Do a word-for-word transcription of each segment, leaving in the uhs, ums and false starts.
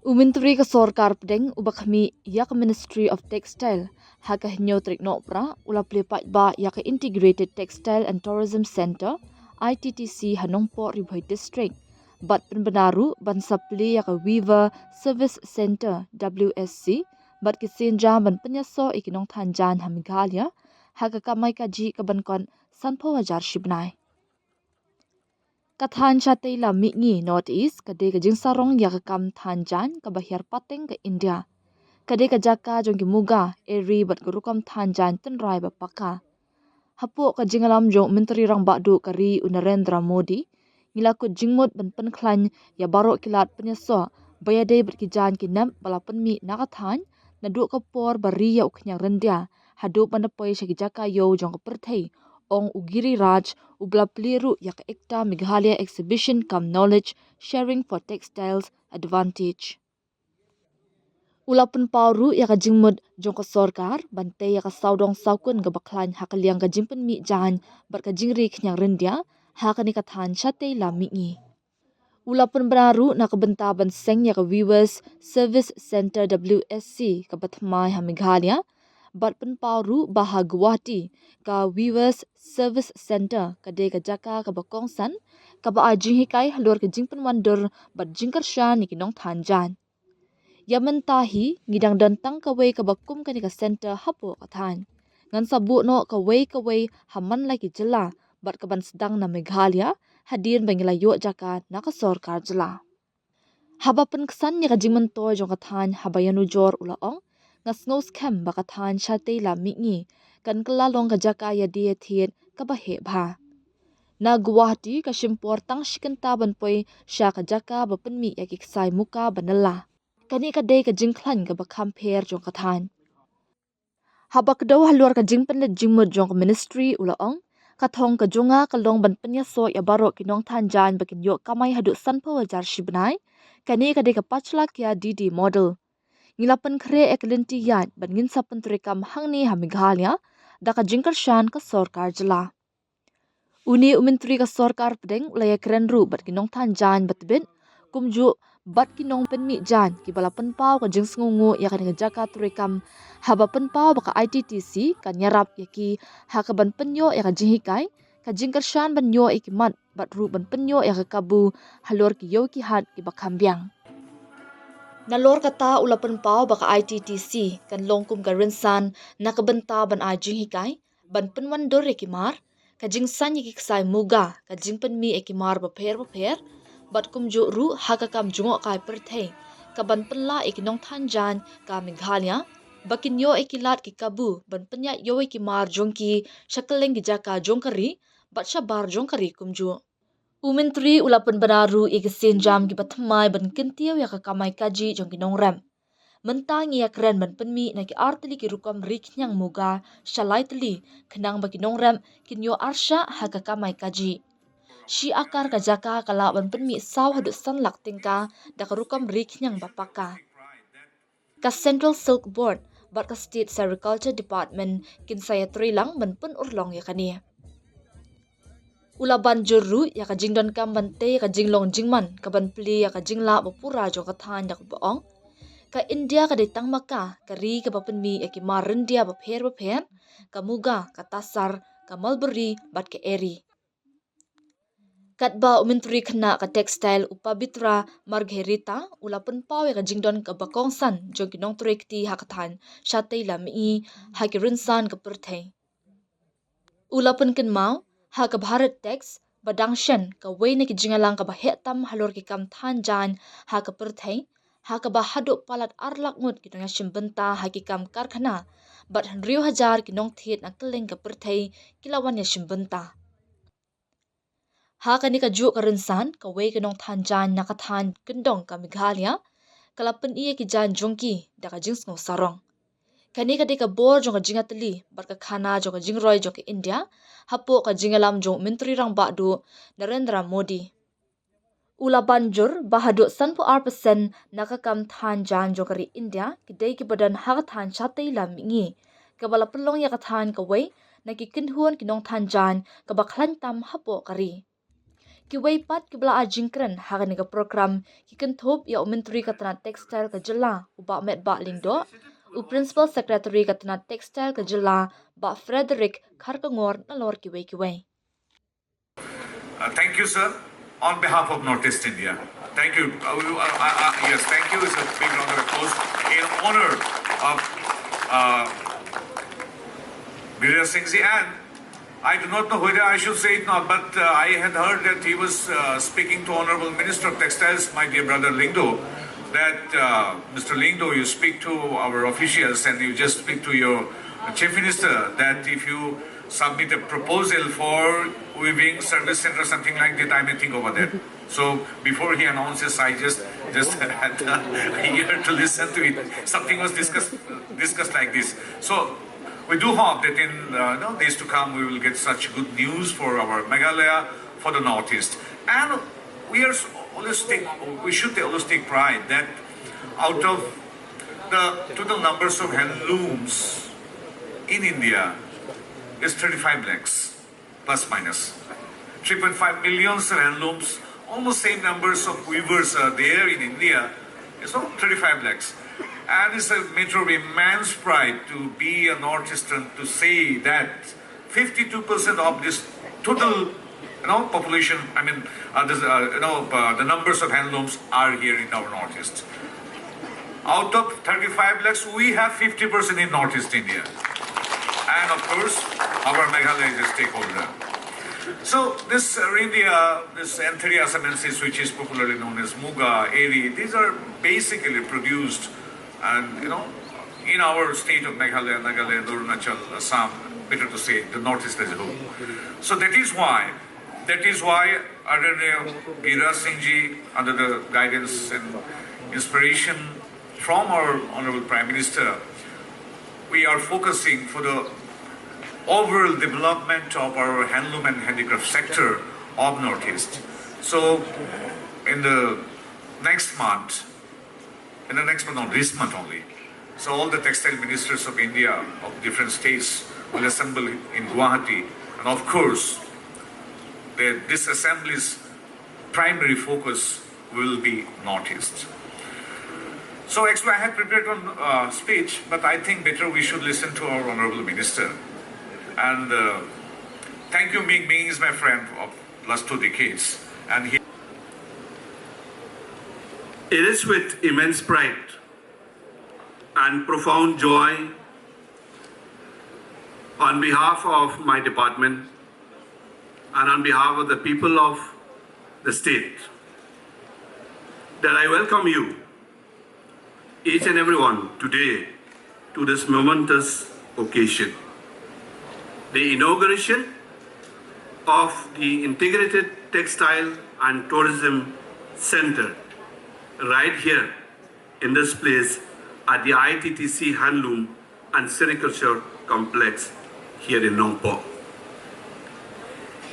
U Myntri ka Sorkar Pdeng uba khmih ïa ka Ministry of Textile, ha ka hynñiew tarik Nohprah u la plie paidbah ïa ka Integrated Textile and Tourism Centre, I T T C, ha Nongpoh Ri Bhoi District, bad pynbna ruh ban sa plie ïa ka Weaver Service Centre, W S C, bad ki sienjam ban pynïasoh ïa ki nongthan jaiñ ha Meghalaya ha ka kamai kajih kaban kot sanphew hajar shi bnai. Ka thaiñ shatei lam mihngi North East ka dei ka jingsarong ïa ka kam than jaiñ kaba hiar pateng ka India. Ka dei ka jaka jong ki muga, eri bad ka rukom than jaiñ tynrai ba paka. Hapoh ka jingïalam jong u Myntri Rangbah Duh ka ri u Narendra Modi, ngi la kut jingmut ban pynkhlaiñ ïa baroh ki lad pynïasoh ba ïadei bad ki jaiñ ki nep ba la pynmih na ka thaiñ, naduh ka por ba ri ïa u khñiang ryndia haduh ban da poi sha ki jaka ïew jong ka pyrthei, ong u Giriraj, uba la plie ruh ïa ka Ekta Meghalaya Exhibition cum Knowledge Sharing for Textiles Advantage. U la pynpaw ruh ïa ka jingmut jong ka sorkar ban tei ïa ka sawdong sawkun kaba khlaiñ ha ka liang ka jingpynmih jaiñ bad ka jingri khñiang ryndia ha kane ka thaiñ shatei lam mihngi. U la pynbna ruh na ka bynta ban seng ïa ka Weavers Service Centre, W S C, kaba thymmai ha Meghalaya, bad pynpaw ruh ba ha Guwahati ka Weavers Service Centre ka dei ka jaka kaba kongsan kaba ai jinghikai halor ka jingpynwandur bad jingkyrshan ïa ki nongthan jaiñ. Ïa mynta hi ngi dang don tang kawei kaba kum kane ka centre hapoh ka thaiñ. Ngan sa buh noh kawei kawei ha man la ki jylla bad kaban sdang na Meghalaya hadien ba ngi la ïoh jaka na ka sorkar jylla. Haba pynksan ïa ka jingmyntoi jong ka thaiñ ha ba ïanujor u la ong, nga sngew skhem ba ka thaiñ shatei lam mihngi kan kylla long ka jaka ïadie ïathied kaba heh bha. Na Guwahati ka shim por tang shi kynta ban poi sha ka jaka ba pynmih ïa ki ksai muka ba nylla. Kane ka dei ka jingkhlaiñ kaba kham pher jong ka thaiñ. Haba kdew halor ka jingpynleit jingmut jong ka ministry u la ong, ka thong ka jong nga ka long ban pynïasoh ïa baroh ki nongthan jaiñ ba kin ïoh kamai haduh sanphew hajar shi bnai. Kane ka dei ka Pachalakhia D D model. Ngi la pynkhreh ïa ka lynti ïaid bad ngin sa pyntreikam hangne ha Meghalaya da ka jingkyrshan ka sorkar jylla. Une u Myntri ka Sorkar Pdeng u la ïakren ruh bad ki nongthan jaiñ ba tbit, kumjuh bad ki nongpynmih jaiñ kiba la pynpaw ka jingsngewnguh ïa kane ka jaka treikam, haba pynpaw ba ka I T T C kan ïarap ïa ki ha kaban pynïoh ïa ka jinghikai, ka jingkyrshan ban ïoh ïa ki mat bad ruh ban pynïoh ïa ka kabu halor ki ïew ki hat kiba kham biang. Nalor kata u la pynpaw ba ka I T T C kan long kum ka rynsan na ka bynta ban ai jinghikai, ban pynwandur ïa ki mar, ka jingsaiñ ïa ki ksai muga, ka jingpynmih ïa ki mar bapher bapher, bad kumjuh ruh ha ka kam jngohkai pyrthei, kaban pynlah ïa ki nongthan jaiñ ka Meghalaya ba kin ïoh ïa ki lad ki kabu ban pynïaid ïew ïa ki mar jong ki sha kylleng ki jaka jong ka ri bad shabar jong ka ri kumjuh. U Myntri u la pynbna ruh ïa ki sienjam kiba thymmai ban kyntiew ïa ka kamai kajih jong ki nongrep. Mynta ngi ïakren ban pynmih na ki ar tylli ki rukom ri khñiang muga sha lai tylli, khnang ba ki nongrep kin ïoh arshah ha ka kamai kajih. Shi akar ka jaka ka lah ban pynmih saw haduh san lak tyngka da ka rukom ri khñiang ba paka. Ka Central Silk Board bad ka State Sericulture Department kin sa ïatreilang ban pynurlong ïa kane. U la ban jur ruh ïa ka jingdonkam ban tei ïa ka jinglong jingman kaban plie ïa ka jinglah ba pura jong ka thaiñ da kaba ong, ka India ka dei tang ma ka ka ri kaba pynmih ïa ki mar ryndia bapher bapher, ka muga, ka tasar, ka mulberry bad ka eri. Katba u Myntri Khynnah ka Textile u Pabitra Margherita u la pynpaw ïa ka jingdon kaba kongsan jong ki nongtrei kti ha ka thaiñ shatei lam mihngi ha ki rynsan ka pyrthei. U la pynkynmaw, ha ka Bharat Tex ba dang shen kawei na ki jingïalang kaba heh tam halor ki kam than jaiñ ha ka pyrthei, ha kaba haduh palat ar lak ngut ki nongïashim bynta ha ki kam karkhana bad hynriew hajar ki nongthied na kylleng ka pyrthei ki la wan ïashim bynta. Ha kane kajuh ka rynsan, kawei ka nongthan jaiñ na ka thaiñ kyndong ka Meghalaya ka la pyni ïa ki jaiñ jong ki da ka jingsngew sarong. Kane ka dei ka bor jong ka jingïatylli bad ka khana jong ka jingroi jong ka India hapoh ka jingïalam jong u Myntri Rangbah Duh Narendra Modi. U la ban jur ba haduh sanphew ar percent na ka kam than jaiñ jong ka ri India ki dei kiba don ha ka thaiñ shatei lam mihngi, kaba la pynlong ïa ka thaiñ kawei na ki kynhun ki nongthan jaiñ kaba khlaiñ tam hapoh ka ri. Kiwei pat kiba la ai jingkren ha kane ka program ki kynthup ïa u Myntri ka tnat Textile ka jylla u Bah Metbah Lyngdoh, u Principal Secretary ka tnat Textile ka jylla Bah Frederick Kharkongor nalor kiwei kiwei. Uh, thank you, sir. On behalf of Northeast India, thank you. Uh, we- uh, uh, uh, yes, thank you. It's a big round of applause in honor of uh, Biren Singh ji. And I do not know whether I should say it now, but uh, I had heard that he was uh, speaking to Honorable Minister of Textiles, my dear brother Lyngdoh, that uh, Mister Lyngdoh, you speak to our officials and you just speak to your Chief Minister that if you submit a proposal for weaving service center or something like that, I may think over that. So before he announces, I just just had a year to listen to it. Something was discussed discussed like this. So we do hope that in uh, you know, days to come we will get such good news for our Meghalaya, for the Northeast, and we are s- always take we should always take pride that out of the total numbers of handlooms in India is thirty-five lakhs, plus minus. three point five millions of handlooms, almost same numbers of weavers are there in India. It's not thirty-five lakhs. And it's a matter of immense pride to be a Northeastern to say that fifty-two percent of this total you know, population, I mean, uh, this, uh, you know, uh, the numbers of handlooms are here in our Northeast. Out of thirty-five lakhs, we have fifty percent in Northeast India. And of course, our Meghalaya is a stakeholder. So this uh, Ryndia, this Anthuriasamensis, which is popularly known as Muga, Eri, these are basically produced and, you know, in our state of Meghalaya, Nagaland, Arunachal, Assam, better to say, the Northeast as a whole. So that is why, that is why Adanya Biren Singh ji, under the guidance and inspiration from our Honorable Prime Minister, we are focusing for the overall development of our handloom and handicraft sector of Northeast. So in the next month, in the next month, not this month only, so all the textile ministers of India, of different states, will assemble in Guwahati. And of course, the, this assembly's primary focus will be Northeast. So actually, I had prepared one uh, speech, but I think better we should listen to our Honorable Minister. And uh, thank you, Ming. Ming is my friend of last two decades. And he It is with immense pride and profound joy on behalf of my department and on behalf of the people of the state that I welcome you, each and everyone, today to this momentous occasion, the inauguration of the Integrated Textile and Tourism Center right here in this place at the I T T C Handloom and Sericulture Complex here in Nongpoh.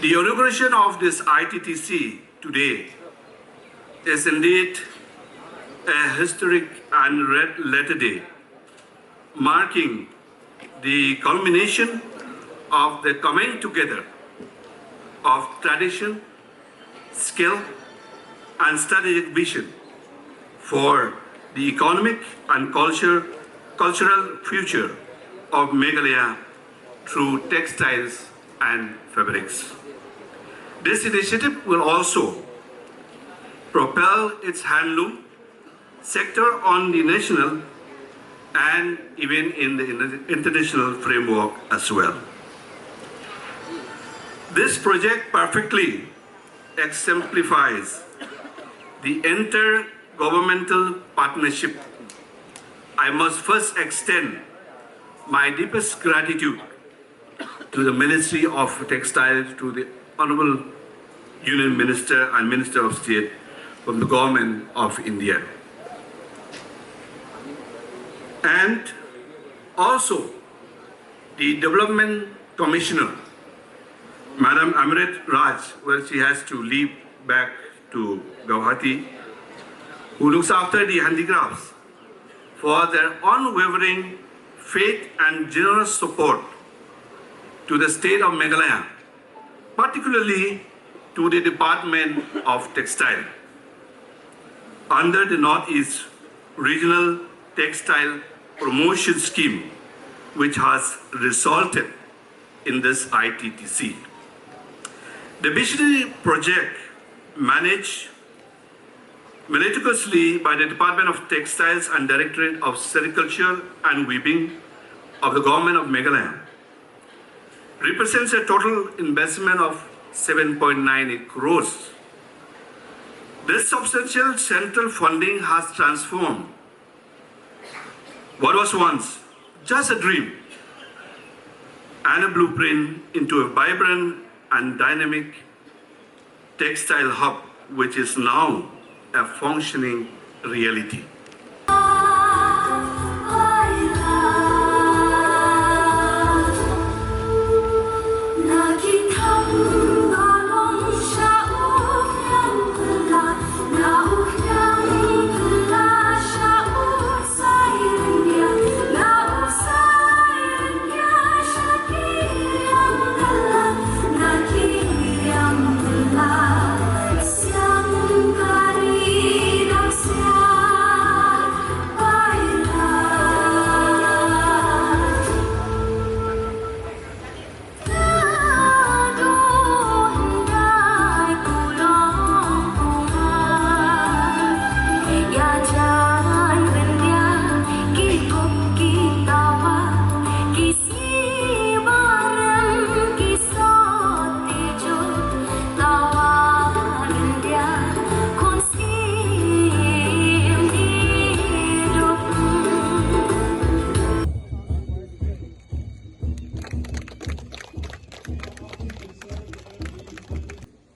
The inauguration of this I T T C today is indeed a historic and red letter day, marking the culmination of the coming together of tradition, skill, and strategic vision for the economic and culture, cultural future of Meghalaya through textiles and fabrics. This initiative will also propel its handloom sector on the national and even in the inter- international framework as well. This project perfectly exemplifies the intergovernmental partnership. I must first extend my deepest gratitude to the Ministry of Textiles, to the Honorable Union Minister and Minister of State from the Government of India. And also the Development Commissioner, Madam Amrit Raj, well, she has to leave back to Guwahati, who looks after the handicrafts, for their unwavering faith and generous support to the state of Meghalaya, particularly to the Department of Textile under the Northeast Regional Textile Promotion Scheme, which has resulted in this I T T C. The visionary project, managed meticulously by the Department of Textiles and Directorate of Sericulture and Weaving of the Government of Meghalaya, represents a total investment of seven point nine eight crores. This substantial central funding has transformed what was once just a dream and a blueprint into a vibrant and dynamic textile hub, which is now a functioning reality.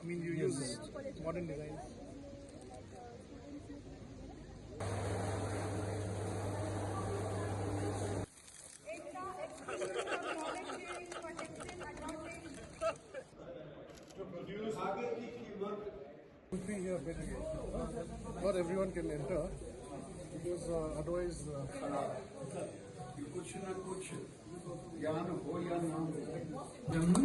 I mean, you use modern designs. Not everyone can enter because uh, otherwise. Uh, कुछ ना कुछ ज्ञान हो या ना हो, जब मन